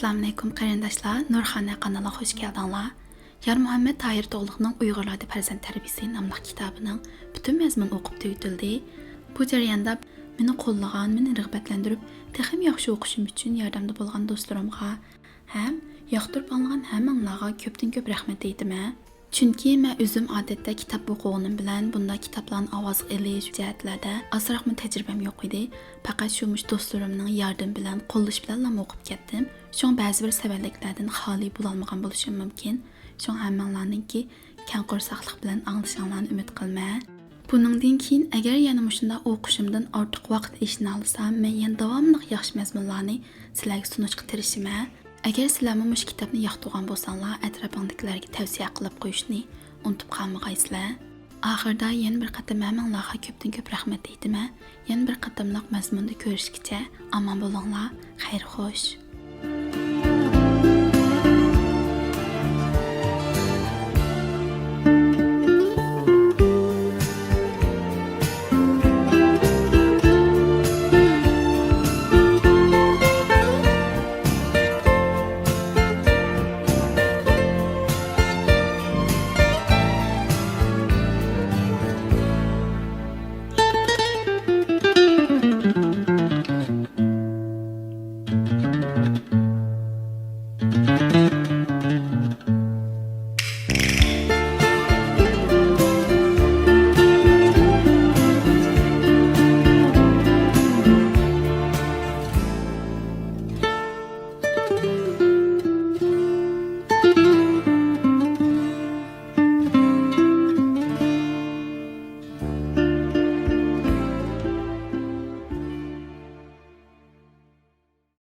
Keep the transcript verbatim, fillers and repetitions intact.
ئەسسالامۇئەلەيكۇم قېرىنداشلار، نۇرخانە قانىلىغا خۇش كەلدىڭلار. يارمۇھەممەت تاھىر توغلۇقنىڭ ئۇيغۇرلاردا پەرزەنت تەربىيىسى ناملىق كىتابىنىڭ پۈتۈن مەزمۇنى ئوقۇپ تۈگىتىلدى. بۇ جەرياندا مېنى قوللىغان، مېنى رىغبەتلەندۈرۈپ، تېخىمۇ ياخشى ئوقۇشۇم ئۈچۈن ياردەمدە بولغان دوستلىرىمغا ھەم ياقتۇرۇپ ئاڭلىغان ھەممىڭلارغا كۆپتىن كۆپ رەھمەت دەيتىمەن. چۈنكى مەن ئۆزۈم ئادەتتە كىتاب ئوقۇغىنىم بىلەن بۇنداق كىتابلارنى ئاۋازغا ئېلىش جەھەتلەردە ئازراقمۇ تەجرىبەم يوق ئىدى. پەقەت شۇ مۇشۇ دوستلىرىمنىڭ ياردىمى بىلەن، قوللىشى بىلەنلا ئوقۇپ كەتتىم. شۇڭا بەزى بىر سەۋەنلىكلەردىن خالىي بولالمىغان بولۇشۇم مۇمكىن. شۇڭا ھەممىڭلارنىڭكى كەڭ قورساقلىق بىلەن ئاڭلىشىڭلارنى ئۈمىد قىلىمەن. بۇنىڭدىن كېيىن ئەگەر يەنە مۇشۇنداق ئوقۇشۇمدىن ئارتۇق ۋاقىت ئېلىشنى خالىسام، مەن يەنە داۋاملىق ياخشى مەزمۇنلارنى سىلەرگە سۇنۇشقا تىرىشىمەن. ئەگەر سىلەرمۇ مۇشۇ كىتابنى ياقتۇرغان بولساڭلار، ئەتراپىڭدىكىلەرگە تەۋسىيە قىلىپ قويۇشنى ئۇنتۇپ قالمىغايسىلەر. ئاخىرىدا يەنە بىر قېتىم ھەممىڭلارغا كۆپتىن كۆپ رەھمەت دەيتىمەن. يەنە بىر قېتىملىق مەزمۇندا كۆرۈشكىچە ئامان بولۇڭلار. خەير خوش.